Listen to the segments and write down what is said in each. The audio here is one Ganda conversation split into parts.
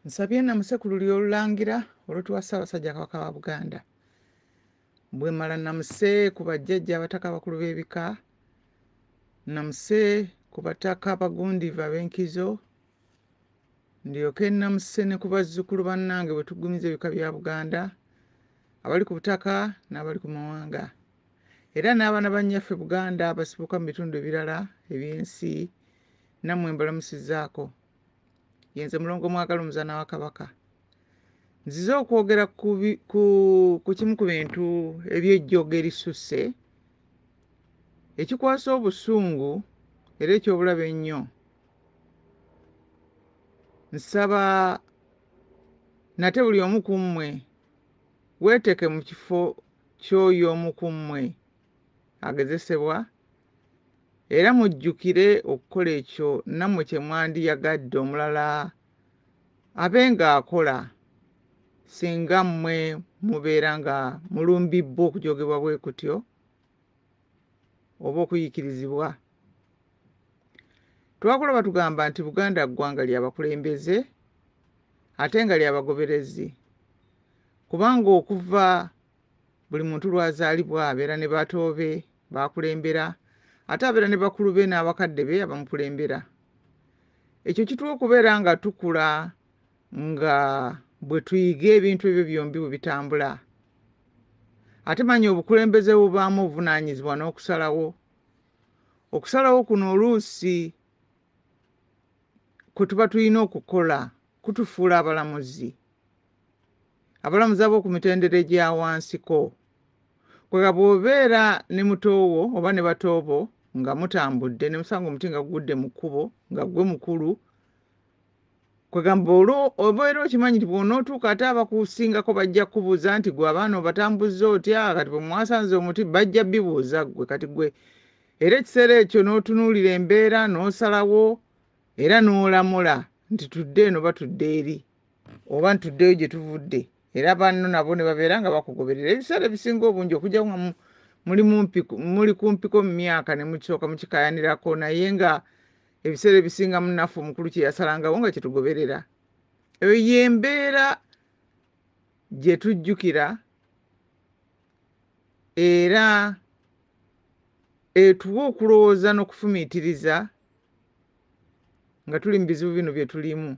Nsabye nnamuse ku lulyo olulangira olutuwa Ssaabasajja Kabaka wa Buganda. Bwe mmala nnamuse ku bajjajja abataka abakulu b'ebika, nnamuse ku bataka abagundiivu ab'enkizo, ndyoke nnamuse ne ku bazzukulu bannange bwe tuggumiza ebika bya Buganda, abali ku butaka n'abali ku mawanga. Era n'abaana ba nnyaffe Buganda abasibuka mu bitundu ebirala eby'ensi nammwe mbalamusizzaako. Yenze Mulongo Mwagala Omuzaana wa Kabaka. Nzize okwogera ku kimu ku bintu eby'ejjoogo erisusse ekikwasa obusungu era eky'obulabe ennyo. Nsaba nate buli omu ku mmwe weeteeke mu kifo ky'oyo omu ku mmwe agezesebwa era mujjukire okukola ekyo nammwe kye mwandiyagadde omulala abe ng'akola singa mmwe mubeera nga mulumbibbwa okujoogebwa bwe kutyo oba okuyiikirizibwa. Twakula batugamba nti Buganda ggwanga lya bakulembeze ate nga lya bagoberezi kubanga okuva buli muntu lw'azaalibwa abeera ne bato be b'akulembera ate abeera ne bakulu be n'abakadde be abamukulembera. Ekyo kituwa okubeera nga tukula nga bwe tuyiga ebintu ebyo byombi bwe bitambula. Ate manya obukulembeze bubaamu obuvunaanyizibwa n'okusalawo. Okusalawo kuno oluusi kwe tuba tulina okukola kutufuula abalamuzi. Abalamuzi ab'oku mitendera egya wansiko. Kwega bw'obeera ne mutoowo oba ne batoobo nga mutambudde ne musanga omuti nga gugudde mu kkubo nga ggwe mukulu, kwegamba olwo obeera okimanyi nti bw'onootuuka ate abakusingako bajja kukubuuza nti gwe abaana obatambuzza otya, kati bwe mwasanze omuti bajja bibuuza ggwe kati ggwe era ekiseera ekyo n'otunuulira embeera n'osalawo era n'olamula nti tudde eno oba tudde eri oba ntuddeyo gye tuvudde era banno nabo ne babeera nga bakugoberera. Ebiseera ebisinga obungi okujjako nga muli kumpiko mu myaka ne mukisooka mukikaayanirako naye nga ebiseera ebisinga munnaffe omukulu kye yasalangawo nga kye tugoberera. Eyo y'embeera gye tujjukira era etuwa okulowooza n'okufumiitiriza nga tuli mu bizibu bino bye tulimu.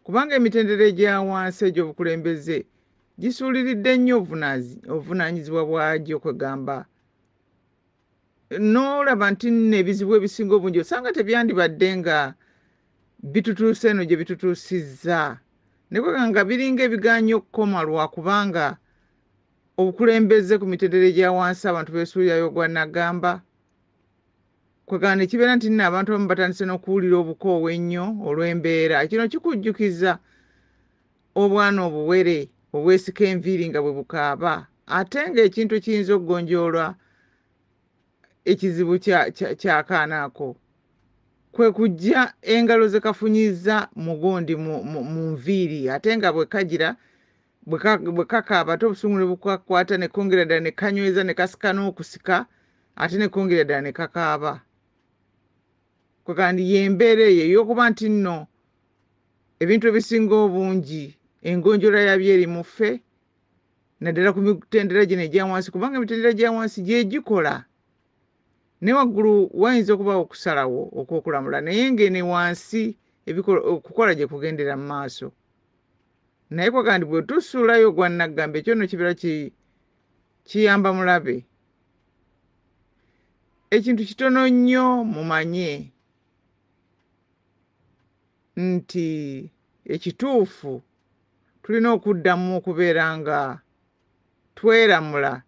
Kubanga emitendera egya wansi egy'obukulembeze gisuuliridde nnyo obuvunaanyizibwa bwagyo kwegamba n'olaba nti nno ebizibu ebisinga obungi osanga tebyandibadde nga bitutuuse eno gye bitutuusizza ne kwegamba nga biringa ebigaanyi okukoma lwa kubanga obukulembeze ku mitendera egya wansi abantu beesuulirayo ogwa nagamba. Kwegamba ne kibeera nti nno abantu abamu batandise n'okuwulira obukoowu ennyo olw'embeera. Kino kikujjukiza obwana obuwere obwesika enviiri nga bwe bukaaba ate ng'ekintu ekiyinza okugonjoolwa ekizibu ky'akaana ako kwe kujja engalo ze kafunyizza mu gundi mu nviiri ate nga bwe kagira bwe kakaaba ate obusungu ne bukakwata ne kongera ddala ne kanyweza ne kasika n'okusika ate ne kongera ddala ne kakaaba. Kwegamba y'embeera eyo ey'okuba nti nno ebintu ebisinga obungi engonjoola yabyo eri mu ffe naddala ku mitendera gino egya wansi kubanga emitendera gya wansi gye gikola ne waggulu wayinza okubaawo okusalawo okw'okulamula naye ng'eno wansi okukola gye kugendera mu maaso. Naye kwegamba nti bwe tusuulayo ogwa nnaggamba ekyo nno kibeera kiyamba mulabe. Ekintu kitono nnyo mumanye nti ekituufu tulina okuddamu okubeera nga tweramula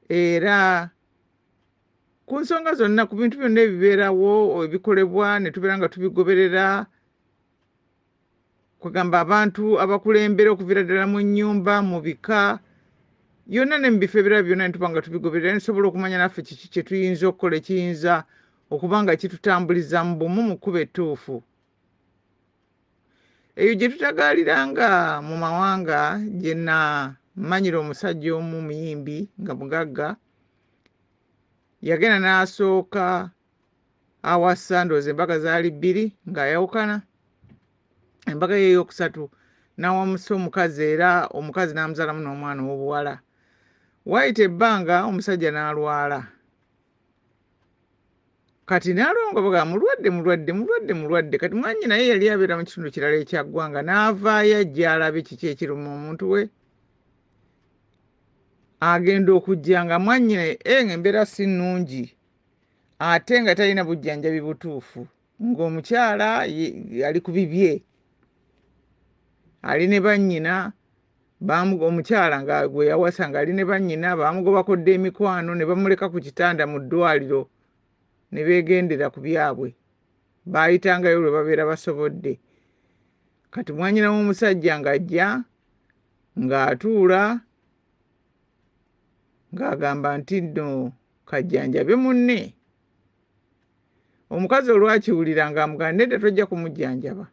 era ku nsonga zonna ku bintu byonna ebibeerawo ebikolebwa ne tubeera nga tubigoberera kwegamba abantu abakulembera okuviira ddala mu nnyumba mu bika yonna ne mu bifo ebirala byonna ne tuba nga tubigoberera ne tusobola okumanya naffe kiki kye tuyinza okukola ekiyinza okuba nga kitutambuliza mu bumu mu kkubo ettuufu. Eyo gye tutagaaliranga mu mawanga gye namanyira omusajja omu muyimbi nga mugagga yagenda n'asooka Awasa, ndowooza embaga zaali bbiri ng'ayawukana. Embaga ye ey'okusatu n'awamusa omukazi, era omukazi n'amuzaalamu n'omwana ow'obuwala. Waayita ebbanga omusajja n'alwala. Kati n'alwala nga bagamba mulwadde, mulwadde, mulwadde, mulwadde. Kati mwannyina ye yali abeera mu kitundu kirala ekya ggwanga, n'avaayo ajja alabe kiki ekiruma omuntu we. Agenda okujja nga mwannyina ng'embeera si nnungi, ate nga talina bujjanjabi butuufu, ng'omukyala ali ku bibye, ali ne bannyina. Omukyala nga gwe yawasa ng'ali ne bannyina, baamugobako dda emikwano ne bamuleka ku kitanda mu ddwaliro ne beegendera ku byabwe. Baayitangayo lwe babeera basobodde. Kati mwannyina w'omusajja ng'ajja ng'atuula ng'agamba nti nno kajjanjabe munne. Omukazi olwakiwulira ng'amugamba, nedda, tojja kumujjanjaba,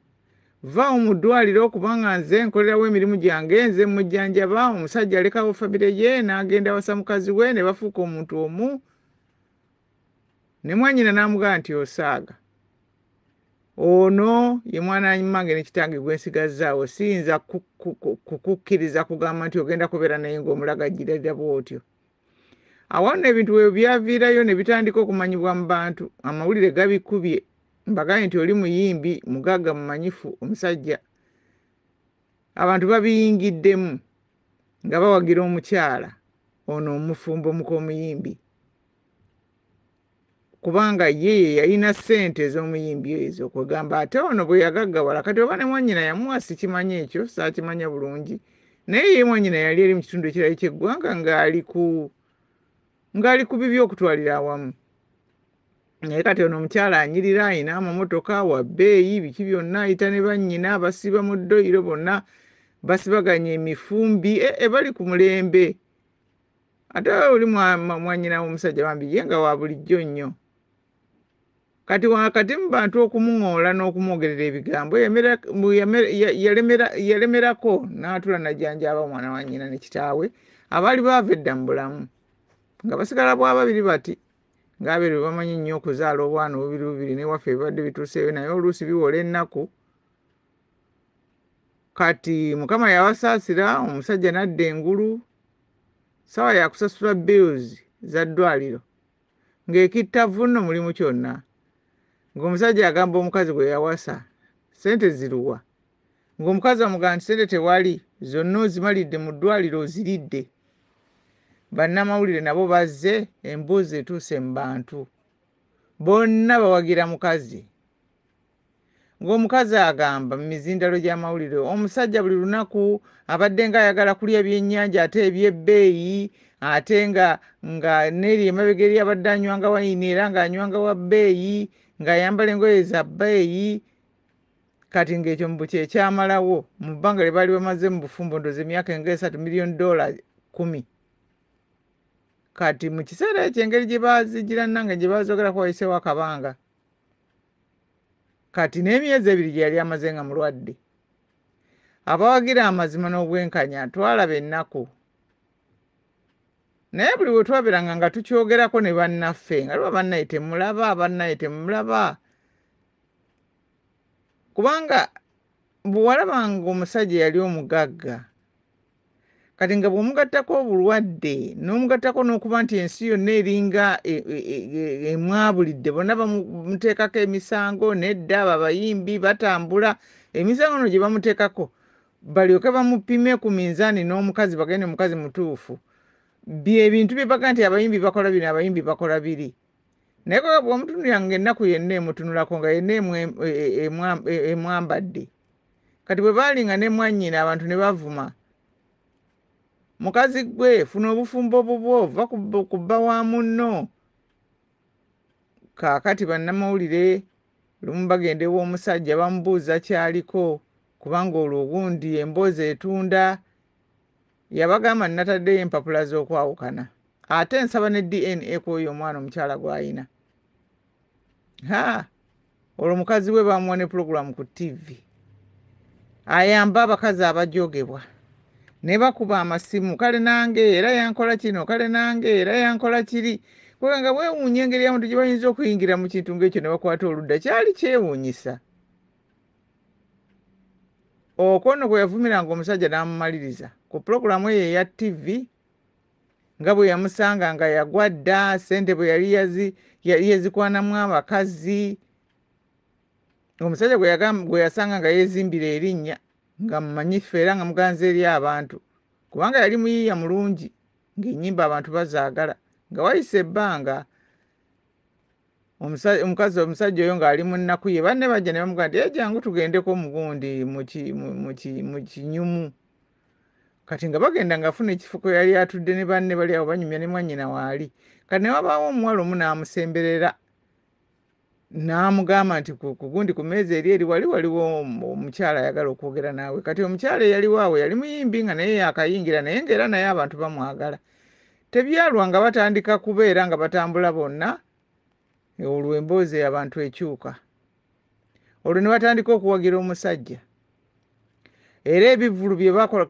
vaawo mu ddwaliro, kubanga nze nkolerawo emirimu gyange, nze mujjanjaba. Omusajja alekawo famire ye n'agenda awasa mukazi we ne bafuuka omuntu omu. Ne mwannyina n'amugamba nti osaaga, ono ye mwana mmange ne kitange gwe nsigazzaawo, siyinza kukukkiriza kugamba nti ogenda kubeera naye ng'omulagajjirira bw'otyo. Awo nno ebintu bwe byaviirayo ne bitandika okumanyibwa mu bantu, amawulire gabikubye. Mbagambye nti oli muyimbi mugagga mumanyifu omusajja, abantu babiyingiddemu nga bawagira omukyala ono omufumbo muk'omuyimbi, kubanga ye ye yalina ssente ez'omuyimbi ezo. Kwegamba ate ono bwe yagaggawala, kati oba ne mwannyina yamuwa sikimanyi, ekyo saakimanya bulungi, naye ye mwannyina yali eri mu kitundu ekirala eky'eggwanga ng'ali ku bibye okutwalira awamu. Naye kati ono omukyala anyirira, ayina amamotoka, wa bbeeyi, biki byonna, ayita ne bannyina, basiba mu ddoyiro, bonna basibaganya emifumbi, bali ku mulembe. Ate oli mwannyina w'omusajja bambi ye nga wa bulijjo nnyo. Kati wakati mu bantu okumuŋoola n'okumwogerera ebigambo, yalemerako n'atula n'ajjanjaba omwana wa nnyina ne kitaawe abaali baava edda mu bulamu, nga basigala bwa babiri bati, ng'abeere bwe bamanyi nnyo okuzaala obwana obubiri bubiri. Newaffe bibadde bituuseeyo, naye oluusi biwola ennaku. Kati Mukama yabasaasira, omusajja n'adda engulu. Ssaawa ya kusasula bills za ddwaliro ng'ekittavu nno mulimu kyonna, ng'omusajja agamba omukazi gwe yawasa, ssente ziruwa? Ng'omukazi amugamba nti ssente tewali, zonna ozimalidde mu ddwaliro, oziridde. Bannamawulire nabo bazze, emboozi etuuse mu bantu, bonna bawagira mukazi. Ng'omukazi agamba mu mizindalo gy'amawulire, omusajja buli lunaku abadde ng'ayagala kulya byennyanja ate eby'ebbeeyi, ate nga n'eri emabega eri abadde anywanga wayini, era ng'anywanga wa bbeeyi, ng'ayambala engoye za bbeeyi. Kati ng'ekyo mbu kye kyamalawo mu bbanga lye baali bamaze mu bufumbo, ndowooza emyaka nga 3, $10 million. Kati mu kiseera ekyo engeri gye baazigira nange gye baazoogerako, wayiseewo akabanga. Kati n'emyezi 2 gye yali amaze nga mulwadde. Abawagira amazima n'obwenkanya twalaba ennaku, naye buli we twabeeranga nga tukyogerako ne bannaffe, nga luba bannaye temulaba, bannaye temulaba, kubanga bwe walabanga omusajja yali omugagga, kati nga bw'omugattako obulwadde n'omugattako n'okuba nti ensi yonna eringa emwabulidde, bonna bamuteekako emisango. Nedda, abo abayimbi batambula emisango no gye bamuteekako, balyoke bamupime ku minzaani n'omukazi, bagende omukazi mutuufu. Bye bintu bye baga nti abayimbi bakola bino, abayimbi bakola biri. Naye koga bw'omutunulira nga ennaku yenna emutunulako, nga yenna emwambadde. Kati bwe baali nga ne mwannyina, abantu ne bavuma mukazi gwe, funa obufumbo bubwo, va ku bba wa munno. Kaakati bannamawulire lumu bagenda ew'omusajja, bamubuuza kyaliko, kubanga olwo ogundi emboozi etunda. Yabagamba, nataddeyo empapula z'okwawukana, ate nsaba ne DNA ku oyo omwana omukyala gw'ayina. Ha, olwo mukazi we bamuwa ne pulogulaamu ku ttivi ayambe abakazi abajogebwa, ne bakuba amasimu, kale nange era yankola kino, kale nange era yankola kiri. Kubanga weewuunya engeri abantu gye bayinza okuyingira mu kintu ng'ekyo ne bakwata oludda, kyali kyewuunyisa. Okwo nno kwe yavumiranga omusajja n'amumaliriza ku pulogulaamu eyo eya ttivi, nga bwe yamusanga nga yagwa dda, ssente bwe yali yazikwanamu abakazi. Omusajja gwe yasanga nga yeezimbira erinnya, nga mumanyifu era nga muganzi eri abantu, kubanga yali muyiiya mulungi, ng'ennyimba abantu bazaagala. Nga wayise ebbanga, omukazi omusajja oyo ng'ali mu nnaku ye, banne bajja ne bamugamba nti, jangu tugendeko mugundi mu kinyumu. Kati nga bagenda ng'afuna ekifo kwe yali atudde ne banne bali awo banyumya ne mwannyina waali. Kati ne wabaawo omuwala omu n'amusemberera n'amugamba nti ku gundi ku mmeeza eri eri wali waliwo omukyala ayagala okwogera naawe. Kati omukyala eyaliwo awo yali muyimbi nga naye yaakayingira, naye ng'era naye abantu bamwagala. Tebyalwa nga batandika kubeera nga batambula bonna, olwo emboozi abantu ekyuka. Olwo ne batandika okuwagira omusajja. Era ebivvulu bye bakola,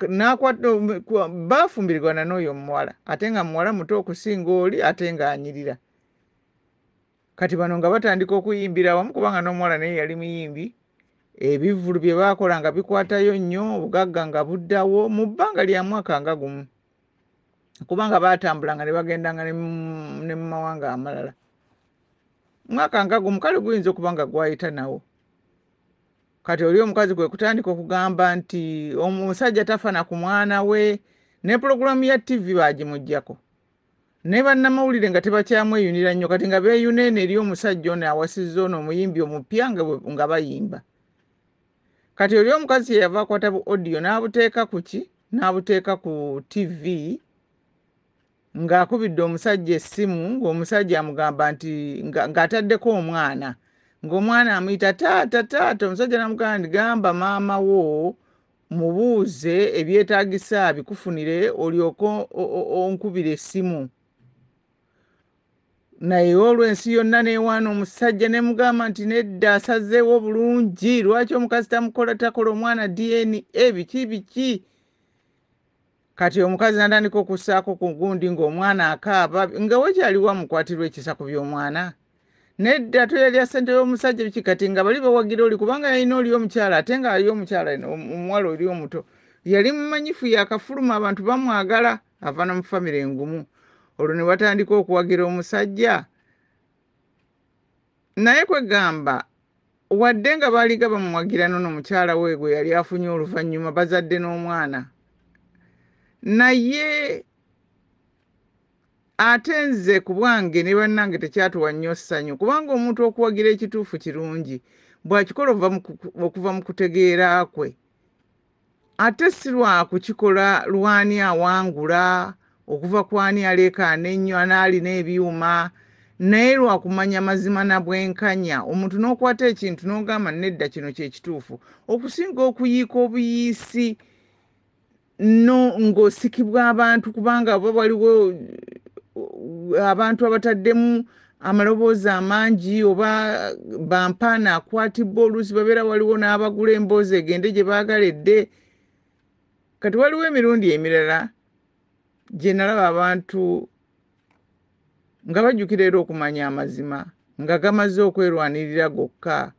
baafumbirigana n'oyo omuwala, ate nga muwala muto okusinga oli, ate ng'anyirira. Kati bano nga batandika okuyimbira awamu, kubanga n'omuwala naye yali muyimbi. Ebivvulu bye baakola nga bikwatayo nnyo, obugagga nga buddawo mu bbanga lya mwaka nga gumu, kubanga baatambulanga ne bagendanga ne mu mawanga amalala. Mwaka nga gumu kale guyinza okuba nga gwayita nawo. Kati oli omukazi kwe kutandika okugamba nti omusajja tafa na ku mwana we, ne pulogulaamu ya ttivi baagimuggyako, ne bannamawulire nga tebakyamweyunira nnyo. Kati nga beeyuna eno eri omusajja ono awasizza ono omuyimbi omupya nga bayimba. Kati oli omukazi kye yava akwata bu audio n'abuteeka ku ki, n'abuteeka ku ttivi, ng'akubidde omusajja essimu, ng'omusajja amugamba nti ng'ataddeko omwana, ng'omwana amuyita taata taata. Omusajja n'amugamba nti gamba maama wo mubuuze ebyetaagisa bikufunire olyoke onkubire essimu. Naye olwo ensi yonna neewaana omusajja, ne mugamba nti nedda, asazeewo bulungi, lwaki omukazi tamukola takola omwana DNA, biki biki. Kati omukazi n'atandika okussaako ku gundi ng'omwana akaaba, nga wekyaliwo amukwatirwa ekisa ku by'omwana. Nedda, toyalya ssente y'omusajja, biki. Kati nga bali bawagira oli, kubanga yalina oli omukyala, ate nga ali omukyala omuwala oli omuto yali mumanyifu, yakafuluma, abantu bamwagala, ava no mu famire engumu. Olwo ne batandika okuwagira omusajja. Naye kwegamba wadde nga baalinga bamuwagira nono omukyala we gwe yali afunye oluvannyuma, bazadde n'omwana, naye ate nze ku bwange ne bannange tekyatuwa nnyo ssanyu, kubanga omuntu okuwagira ekituufu kirungi bw'akikola okuva mu kutegeera kwe, ate si lwa kukikola lwani awangula, okuva ku ani aleekaana ennyo anaalina ebyuma, naye lwa kumanya mazima na bwenkanya. Omuntu n'okwata ekintu n'ogamba nedda, kino kye kituufu, okusinga okuyiika obuyiisi no ng'osikibwa abantu, kubanga oba waliwo abantu abataddemu amaloboozi amangi oba bampaana akwatibwa, oluusi babeera waliwo n'abagula emboozi egende gye baagala edde. Kati waliwo emirundi emirala gye nalaba abantu nga bajjukira era okumanya amazima nga gamaze okwerwanirira gokka.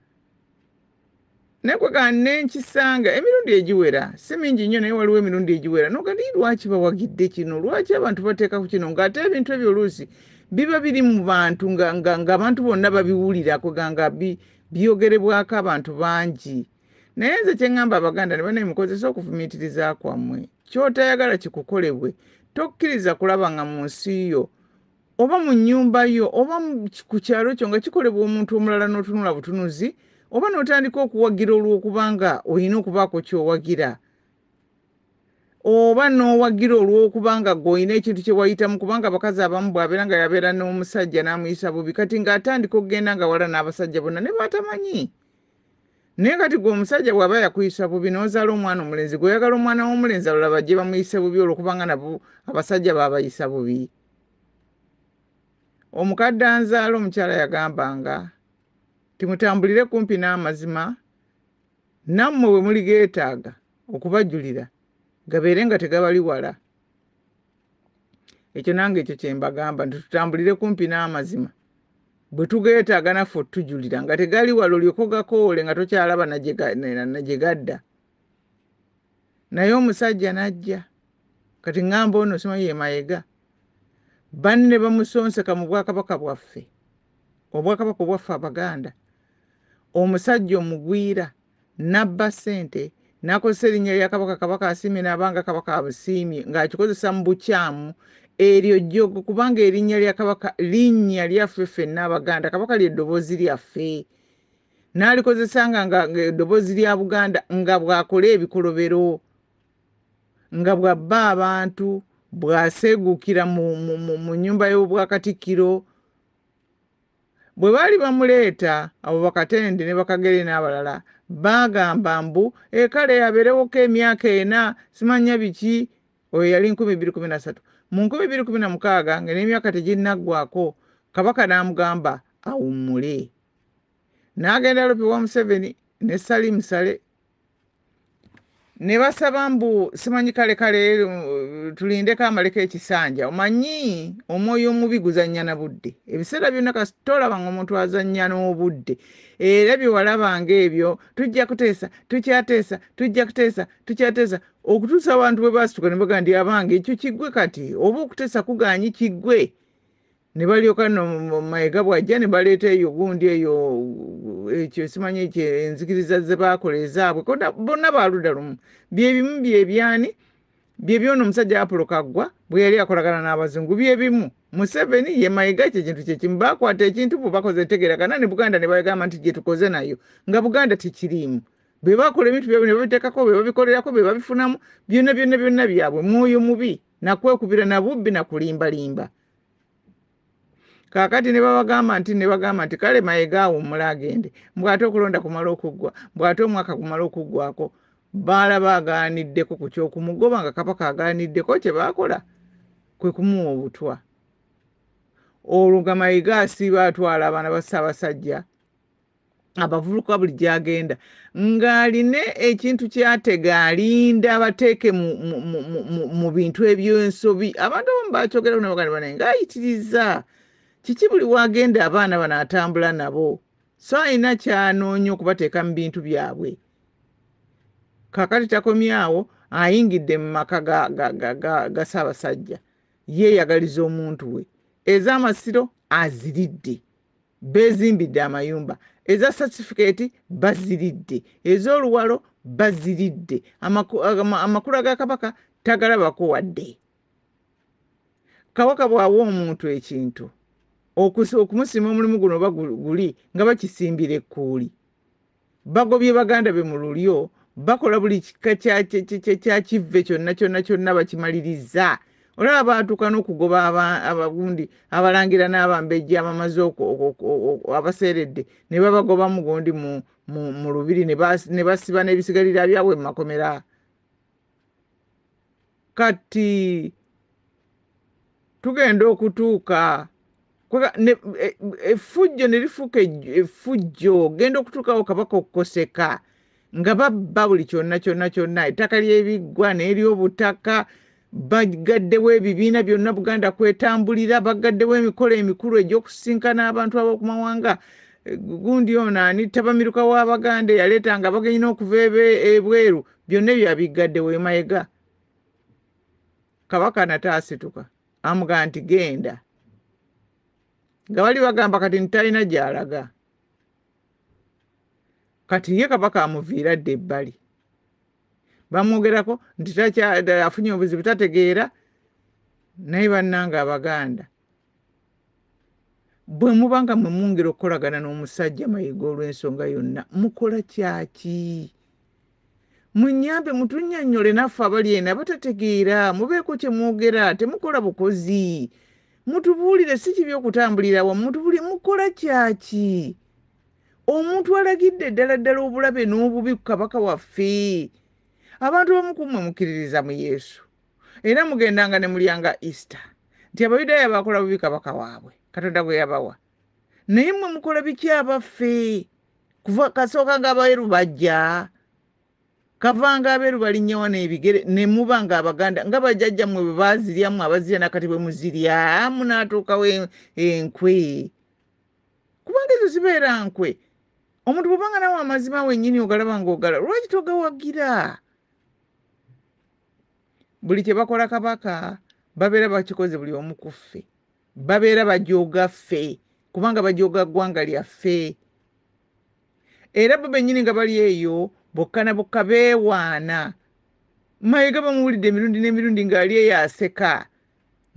Naye kwegamba nenkisanga emirundi egiwera, si mingi nnyo, naye waliwo emirundi egiwera noga ndi lwaki bawagidde kino, lwaki abantu bateeka ku kino, ng'ate ebintu ebyo oluusi biba biri mu bantu ng'abantu bonna babiwulira, kweganga byogerebwako abantu bangi. Naye nze kye ŋŋamba Abaganda ne bannaye, mukozese okufumiitiriza kwammwe. Ky'otayagala kikukolebwe, tokkiriza kulaba nga mu nsi yo oba mu nnyumba yo oba ku kyalo kyo nga kikolebwa omuntu omulala n'otunula butunuzi, oba n'otandika okuwagira olw'okubanga olina okubaako ky'owagira, oba n'owagira olw'okubanga gwe olina ekintu kye wayitamu. Kubanga abakazi abamu bw'abeera nga yabeera n'omusajja n'amuyisa bubi, kati ng'atandika okugenda nga wala n'abasajja bonna ne baatamanyi. Naye kati gwe omusajja bw'aba yakuyisa bubi n'ozaala omwana omulenzi, gw'oyagala omwana w'omulenzi abalala bajje bamuyise bubi olw'okubanga nabo abasajja baabayisa bubi. Omukadde anzaala omukyala yagambanga timutambulire kumpi n'amazima, nammwe bwe muligeetaaga okubajulira gabeere nga tegabali wala. Ekyo nange ekyo kye mbagamba nti tutambulire kumpi n'amazima. Bwe tugeetaaga naffe otujulira nga tegali wala olyoke ogakoole nga tokyalaba na gye gadda. Naye omusajja n'ajja. Kati ŋŋamba ono simanyi ye Mayega. Banne bamusonseka mu bwakabaka bwaffe, obwakabaka obwaffe Abaganda. Omusajja omugwira n'abba ssente n'akozesa erinnya lya Kabaka, Kabaka asiimye n'abanga Kabaka abusiimye ng'akikozesa mu bukyamu. Eryo jjogo kubanga erinnya lya Kabaka linnya lyaffe ffenna Abaganda. Kabaka lye ddoboozi lyaffe. N'alikozesanga nga eddoboozi lya Buganda nga bw'akola ebikolobero, nga bw'abba abantu, bw'aseeguukira mu nnyumba y'Obwakatikkiro. Bwe baali bamuleeta abo Bakatende ne Bakagere n'abalala baagamba mbu ekale abeerewoko emyaka ena simanya biki. Oyo yali 2013. Mu 2016 nga n'emyaka teginnaggwako Kabaka n'amugamba awummule. N'agenda Lopi wa Museveni ne Salim Saleh ne basaba mbu simanyi kale kale tulindeko amaleko ekisanja. Omanyi omwoyo omubi guzannya na budde. Ebiseera byonna kasita olaba ng'omuntu azannya n'obudde. Era bye walabanga ebyo tujja kuteesa, tukyateesa, tujja kuteesa, tukyateesa okutuusa abantu bwe baasituka ne bagamba nti abange ekyo kiggwe kati oba okuteesa kugaanyi kiggwe. Ne balyoka nno Mayega bw'ajja ne baleeta eyo gundi eyo ekyo simanyi ekyo enzikiriza ze baakola ezaabwe bonna baaludda lumu. Bye bimu bye byani bye byona omusajja Apollo Kaggwa bwe yali akolagana n'abazungu bye bimu. Museveni ye Mayega ekyo ekintu kye kimu. Baakwata ekintu bwe bakoze entegeeragana ne Buganda ne bagamba nti gye tukoze nayo nga Buganda tekiriimu. Bwe bakola ebintu byabwe ne babiteekako, bwe babikolerako, bwe babifunamu byonna byonna byonna byabwe. Mwoyo mubi nakwekubira na bubbi na kulimbalimba. Kaakati ne babagamba nti ne bagamba nti kale Mayega awummula agende, mbu ate okulonda kumala okuggwa, mbu ate omwaka gumala okuggwako. Baalaba agaaniddeko ku ky'okumugoba nga Kabaka agaaniddeko kye baakola kwe kumuwa obutwa. Olwo nga Mayiga asiiba atwala abaana ba Ssaabasajja abavubuka buli gy'agenda ng'alina ekintu ky'atega alinda abateeke mu bintu eby'ensobi. Abantu abamu bakyogerako ne bagamba naye ng'ayitiriza kiki buli w'agenda abaana bano atambula nabo, so alina ky'anoonya okubateeka mu bintu byabwe. Kaakati takomyawo ayingidde mu maka ga Ssaabasajja, yeeyagaliza omuntu we. Ez'amasiro aziridde, beezimbidde amayumba, eza certificate baziridde, ez'oluwalo baziridde, amakula ga Kabaka tagalabako wadde. Kabaka bw'awa omuntu ekintu okumusiima omulimu guno oba guli nga bakisimbira ekkuuli. Bagobye baganda be mu lulyo, bakola buli kika kya kivve kyonna kyonna kyonna bakimaliriza. Olaba baatuuka n'okugoba abagundi abalangira n'abambejja abamaze abaseeredde ne babagoba mu gundi mu lubiri ne basiba n'ebisigalira byabwe mu makomera. Kati tugenda okutuuka effujjo ne lifuuka effujjo, genda okutuukawo Kabaka okukoseka nga babba buli kyonna kyonna kyonna, ettaka ly'ebiggwa n'ery'obutaka, bagaddewo ebibiina byonna Buganda kwetambulira, bagaddewo emikolo emikulu egy'okusisinkana abantu ab'oku mawanga. Gundi ono ani ttabamiruka w'Abaganda eyaleetanga abagenyi n'okuva ebweru, byonna ebyo yabiggaddewo e Mayega. Kabaka nate asituka amugamba nti genda, nga bali bagamba kati nti talina gy'alaga. Kati ye Kabaka amuviira dda ebbali, bamwogerako nti afunye obuzibu tategeera. Naye bannange Abaganda bwe muba nga mwe mwongera okukolagana n'omusajja Mayiga olw'ensonga yonna, mukola kyaki? Munnyambe mutunnyonnyole naffe abali eno abatategeera, mubeeko kye mwogera, temukola bukozi. Mutubuulire, si kibi okutambulira awamu, mutubuulire mukola kyaki? Omuntu alagidde ddala ddala obulabe n'obubi ku Kabaka waffe. Abantu abamu ku mmwe mukkiririza mu Yesu era mugendanga ne mulyanga Easter nti Abayudaaya baakola bubi Kabaka waabwe Katonda gwe yabawa, naye mmwe mukola biki abaffe? Kuva kasooka nga abaweru bajja. Kavanga abeeru balinnya wano ebigere ne muba nga Abaganda nga bajjajjammwe bwe baaziryamu, abazirya nakati bwe muzirya, munaatuukawo enkwe. Kubanga ezo zibeera nkwe. Omuntu bw'obanga nawe amazima wennyini ogalaba ng'ogala, lwaki togawagira? Buli kye bakola Kabaka babeera bakikoze buli omu ku ffe. Babeera bajooga ffe kubanga bajooga ggwanga lyaffe. Era bo bennyini nga bali eyo bokka na bokka beewaana. Mayiga bamuwulidde emirundi n'emirundi ng'ali eyo aseka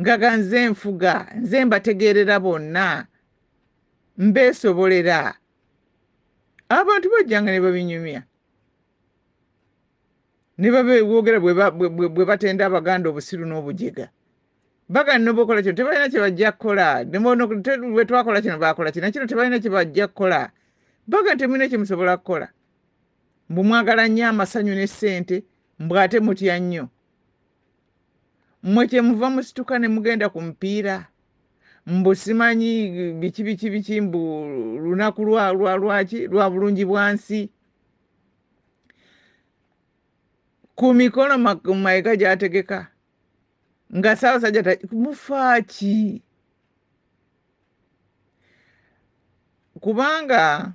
nga ga nze nfuga, nze mbategeerera bonna, mbeesobolera. Abantu bajjanga ne babinyumya ne baboogera bwe batenda Abaganda obusiru n'obujega. Baganda ne bokola kino tebalina kye bajja kukola, bwe twakola kino baakola kino, kino tebalina kye bajja kukola. Baganda temulina kye musobola kukola. Mbu mwagala nnyo amasanyu ne ssente, mbu ate mutya nnyo. Mmwe kye muva musituka ne mugenda ku mupiira, mbu simanyi biki biki biki, mbu lunaku lwaki lwa bulungi bwa nsi. Ku mikolo Mayiga gy'ategeka nga Ssaabasajja mufaaki? Kubanga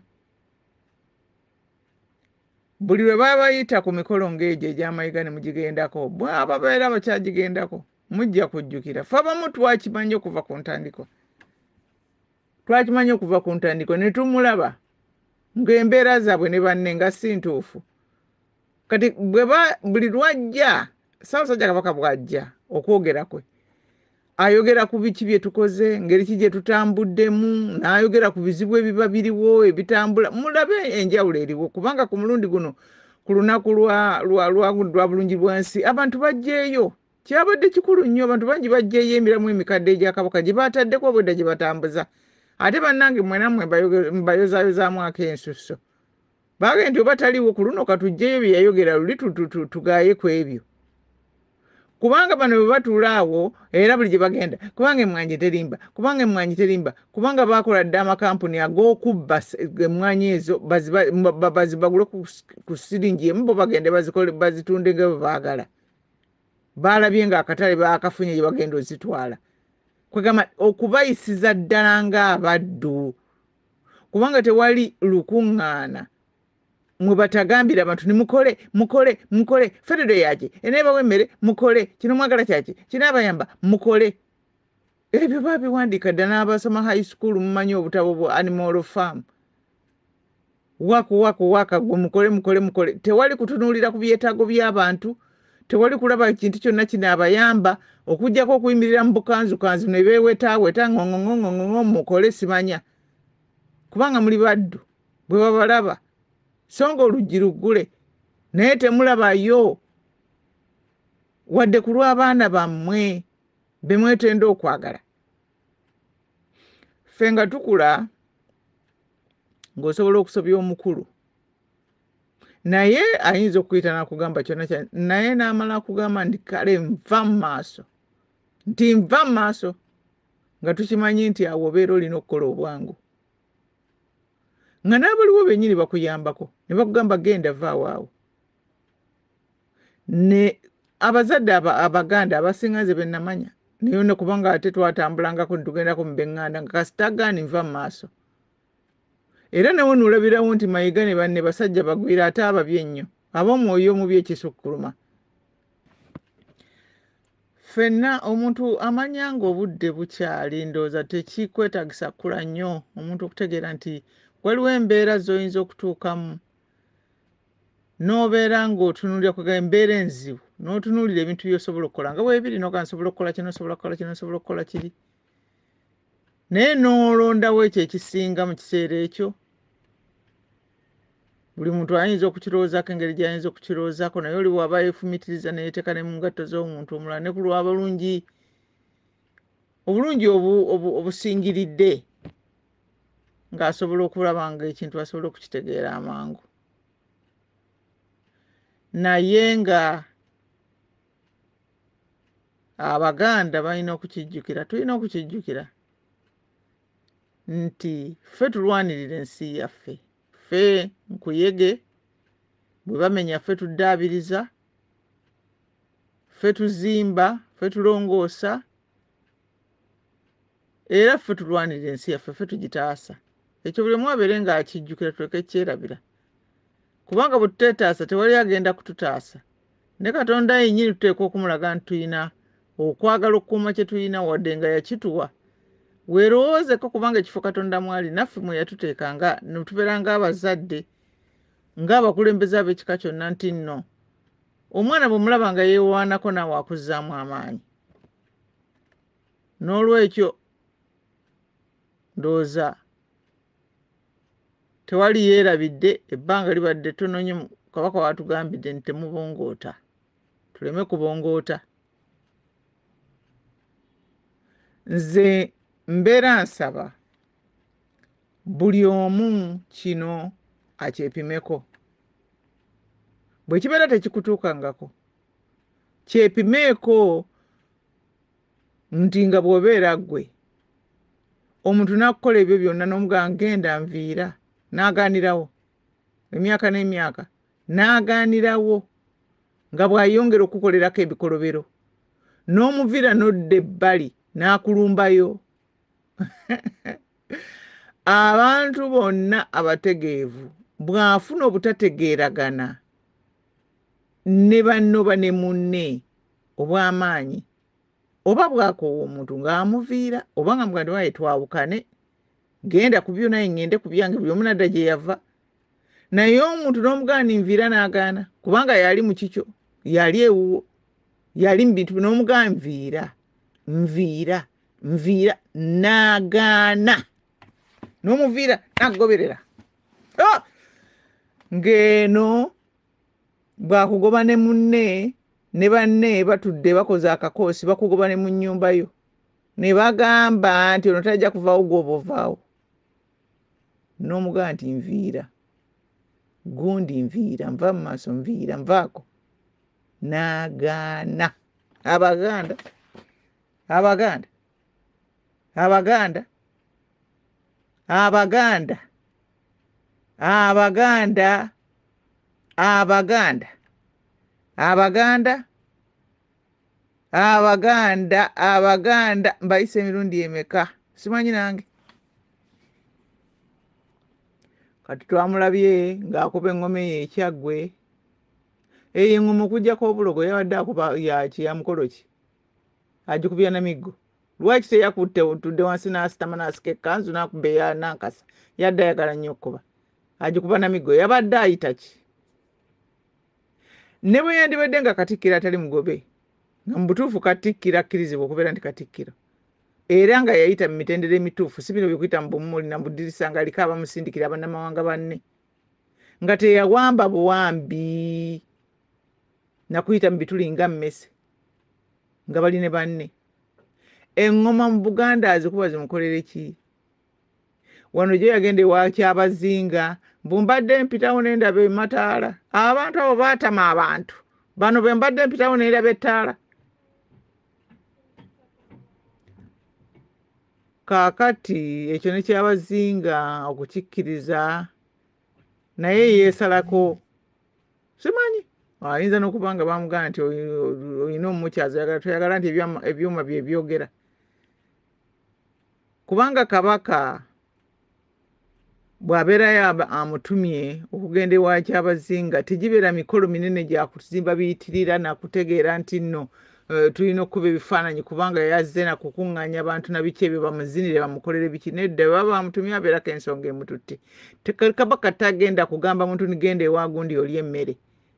buli lwe baba bayita ku mikolo ng'egyo egy'Amayiga ne mugigendako, bw'ababeera bakyagigendako mujja kujjukira. Ffe abamu twakimanyi okuva ku ntandikwa. Twakimanyi okuva ku ntandikwa ne tumulaba ng'embeera zaabwe ne banne nga si ntuufu. Kati buli lw'ajja, Ssaabasajja Kabaka bw'ajja okwogera kwe, ayogera ku biki bye tukoze, ngeri ki gye tutambuddemu, n'ayogera ku bizibu ebiba biriwo ebitambula. Mulabe enjawulo eriwo, kubanga ku mulundi guno ku lunaku lwa bulungi bw'ensi abantu bajjeeyo. Kyabadde kikulu nnyo, abantu bangi bajjeeyo emiramu emikadde egya Kabaka gye bataddeko obwedda gye batambuza. Ate bannange mmwe nammwe mbayozaayozaamu ak'ensusso. Baagambye nti oba taliiwo ku luno katuggyeyo bye yayogera luli tugaaye ku ebyo. Kubanga bano bwe batuula awo era buli gye bagenda, kubanga emmwanyi terimba, kubanga emmwanyi terimba, kubanga baakola dda amakampuni ag'okubba emmwanyi ezo bazibagule ku siringi emu, bo bagende bazitunde nga bwe baagala. Baalabye ng'akatale baakafunye gye bagenda ozitwala. Kwegamba okubayisiza ddala ng'abaddu, kubanga tewali lukuŋŋaana mwe batagambira abantu ni mukole, mukole, mukole, federo yaki, eneebawa emmere, mukole, kino mwagala kyaki, kinaabayamba, mukole. Ebyo baabiwandiika dda n'abasoma high school, mumanyi obutabo bwa Animal Farm. Waku, waku, waka, gwe mukole, mukole, mukole. Tewali kutunuulira ku byetaago by'abantu, tewali kulaba kintu kyonna kinaabayamba, okuggyako okuyimirira mu bukanzukanzu ne beewetaaweta ng'ong'ong'ong'ong'o mukole simanya. Kubanga muli baddu, bwe babalaba. So nga oluggi luggule, naye temulabayo wadde ku lw'abaana bammwe be mwetenda okwagala. Ffe nga tukula ng'osobola okusobya omukulu, naye ayinza okukuyita n'akugamba kyonna kya, naye n'amala akugamba nti kale nva mu maaso, nti nva mu maaso, nga tukimanyi nti awo obeera olina okukola obwangu. Nga n'abaliwo bennyini bakuyambako ne bakugamba genda vaawo awo. Ne abazadde Abaganda abasinga nze be namanya, naye ne kubanga ate twatambulangako ne tugendako mu b'eŋŋanda nga kasita agaani nva mu maaso. Era nawe n'olabirawo nti Mayiga ne banne basajja bagwira ate ababi ennyo, ab'omwoyo omubi ekisukkuluma. Ffenna omuntu amanya ng'obudde bukyali, ndowooza tekikwetaagisa kkula nnyo omuntu okutegeera nti waliwo embeera z'oyinza okutuukamu n'obeera ng'otunuulira kwegamba embeera enzibu, n'otunuulira ebintu by'osobola okukola nga bwebiri, n'ogamba nsobola okukola kino, nsobola okukola kino, nsobola okukola kiri. Naye n'olondawo ekyo ekisinga mu kiseera ekyo. Buli muntu ayinza okukirowoozaako engeri gy'ayinza okukirowoozaako, naye oli bw'aba yeefumiitiriza ne yeeteeka ne mu ngatto z'omuntu omulala ne ku lw'abalungi, obulungi obusingiridde, ng'asobola okulaba ng'ekintu asobola okukitegeera amangu. Naye nga Abaganda balina okukijjukira, tulina okukijjukira nti ffe tulwanirira ensi yaffe. Ffe nkuyege Bwe bamenya ffe tuddaabiriza, ffe tuzimba, ffe tulongoosa, era ffe tulwanirira ensi yaffe, ffe tugitaasa. Ekyo buli omu abeere ng'akijjukira, tuleke kyerabira, kubanga bwe tuteetaasa tewali agenda kututaasa. Ne Katonda yennyini tuteekwa okumulaga nti tulina okwagala okukuuma kye tulina wadde nga yakituwa. Weerowoozeko, kubanga ekifo Katonda mwali naffe mwe yatuteeka nga ne tubeera ng'abazadde, ng'abakulembeze ab'ekika kyonna, nti nno omwana bw'omulaba nga yeewaanako naawe akuzzaamu amaanyi. N'olwekyo ndowooza tewali yeerabidde, ebbanga libadde ttono nnyo Kabaka waatugambidde nti temubongoota, tuleme kubongoota. Nze mbeera nsaba buli omu kino akyepimeko. Bwe kibeera tekikutuukangako, kyepimeeko nti nga bw'obeera ggwe omuntu n'akukola ebyo byonna n'omugamba genda nviira, n'agaanirawo emyaka n'emyaka, n'agaanirawo nga bw'ayongera okukukolerako ebikolobero, n'omuviira n'odda ebbali n'akulumbayo. Abantu bonna abategeevu bw'afuna obutategeeragana ne banne oba ne munne obw'amaanyi, oba bw'akoowa omuntu ng'amuviira oba nga muganda waye twawukane, genda ku byo naye ŋŋende ku byange, buli omu n'adda gye yava. Naye omuntu n'omugaana nviira n'agaana, kubanga yali mu kikyo, yali ewuwo, yali mu bintu, n'omugaana nviira, nviira, nviira, n'agaana, n'omuviira n'akugoberera. Oh! Ng'eno bw'akugoba ne munne ne banne batudde bakoze akakoosi, bakugoba ne mu nnyumba yo ne bagamba nti ono tajja kuvaawo gw'oba ovaawo, n'omugamba nti nviira, gundi nviira, nva mu maaso, nviira, nvaako, n'agaana. Abaganda, Abaganda, Abaganda, Abaganda, Abaganda, Abaganda, Abaganda, Abaganda, Abaganda, mbayise emirundi emeka simanyi nange. Kati twamulabye ng'akuba eŋŋoma eyo ekyaggwe. Eyo eŋŋoma okuggyako obulogo yabadde akuba yaki, ya mukolo ki? Agikubya na miggo. Lwaki teyakutte otudde wansi n'asitama n'asika ekkanzu n'akuba eya Nankasa? Yadde ayagala nnyo okukuba. Agikuba na miggo. Yabadde ayita ki? Ne bwe yandibadde nga Katikkiro atali mugobe, nga mu butuufu Katikkiro akkirizibwa okubeera nti Katikkiro, era nga yayita mu mitendera emituufu, si bino byokuyita mu bumuli na budirisa ng'aliko abamusindikira bannamawanga banne, nga teyawamba buwambi na kuyita mu bituli nga mmese nga bali ne banne. Eŋŋoma mu Buganda azikuba zimukolere ki? Wano gye yagenda ewa Kyabazinga, mbu mbadde mpitawo ne ndaba emataala. Abantu abo baatama abantu. Bano be mbadde mpitawo ne ndaba ettaala. Kaakati ekyo ne Kyabazinga okukikkiriza naye yeesalako. Simanyi ayinza n'okuba nga bamugamba nti olina omukyaza, oyagala toyagala nti ebyuma bye byogera. Kubanga Kabaka bw'abeerayo amutumye okugenda ewa Kyabazinga, tegibeera mikolo minene gya kuzimba biyitirira na kutegeera nti nno tulina okukuba ebifaananyi kubanga yazze na kukuŋŋaanya bantu na biki ebyo bamuzinire bamukolere biki. Nedda, bwe baba bamutumye abeerako ensonga emututte. Kabaka tagenda kugamba muntu nigenda ewa gundi olye emmere.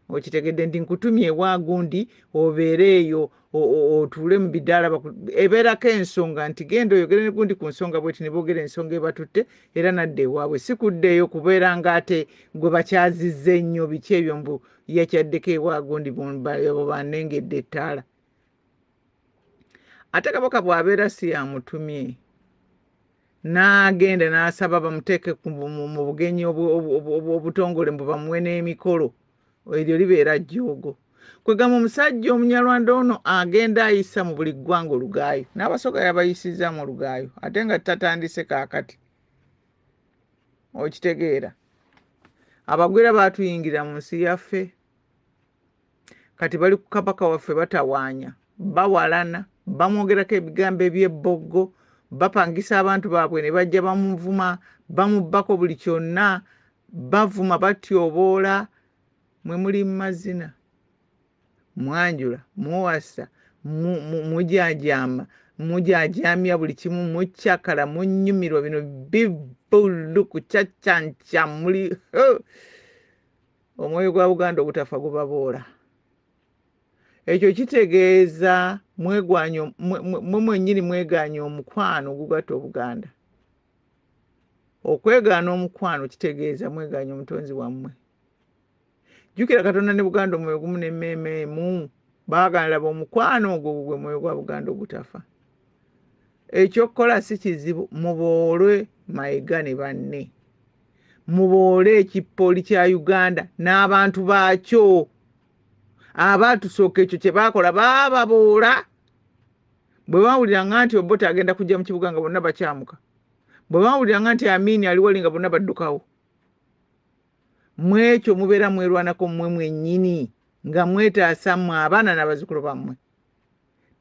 Okitegedde nti nkutumye ewa gundi obeere eyo otuule mu bidaala, ebeerako ensonga nti genda oyogere ne gundi ku nsonga bweti, ne boogera ensonga ebatutte era nadda ewaabwe. Si kudda eyo kubeera ng'ate gwe bakyazizza ennyo biki ebyo mbu yakyaddeko ewa gundi abo banengedde ettaala. Ate Kabaka bw'abeera si yamutumye n'agenda n'asaba bamuteeke mu bugenyi obutongole mbu bamuwe n'emikolo, eryo libeera jjoogo. Kwegamba omusajja Omunyarwanda ono agenda ayisa mu buli ggwanga olugaayo, n'Abasoga yabayisizaamu olugaayo ate nga tatandise kaakati. Okitegeera? Abagwira baatuyingira mu nsi yaffe, kati bali ku Kabaka waffe batawaanya, bawalana, bamwogerako ebigambo eby'ebboggo, bapangisa abantu baabwe ne bajja bamuvuma, bamubbako buli kyonna, bavuma, batyoboola. Mwe muli mu mazina, mwanjula, muwasa, mujajaama, mujajaamya buli kimu, mucakala, munyumirwa bino bivvulu kucacanca, muli omwoyo gwa Buganda ogutafa gubaboola. Ekyo kitegeeza mwe mwennyini mwegaanye omukwano ogugatta Obuganda. Okwegaana omukwano kitegeeza mwegaanye omutonzi wammwe. Jjukira Katonda ne Buganda omwoyo gumu n'emmeeme emu, baagala laba omukwano ogwo gwe mwoyo gwa Buganda ogutafa. Ekyokukola si kizibu, muboolwe Mayiga ne banne, muboole ekippooli kya Uganda n'abantu baakyo. Abaatusooka ekyo kye baakola baababoola. Bwe bawuliranga nti Obote agenda kujja mu kibuga nga bonna bakyamuka, bwe bawuliranga nti Amini ali wali nga bonna baddukawo. Mwekyo mubeera mwerwanako mmwe mwennyini nga mwetaasa mmwe abaana n'abazzukulu bammwe.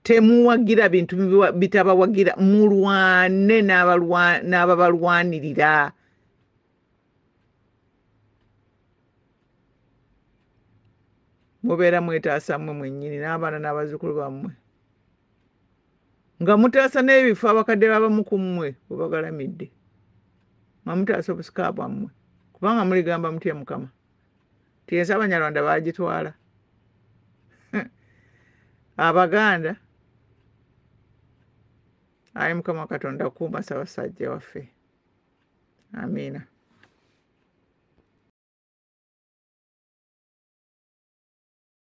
Temuwagira bintu bitabawagira, mulwane n'ababalwanirira. Mubeera mwetaasa mmwe mwennyini n'abaana n'abazzukulu bammwe, nga mutaasa n'ebifo abakadde babamu ku mmwe bwe bagalamidde, nga mutaasa obusika bwammwe, kubanga muligamba mutya Mukama nti ensi Abanyarwanda baagitwala. Abaganda, ayi Mukama Katonda kuuma Ssaabasajja waffe. Amiina.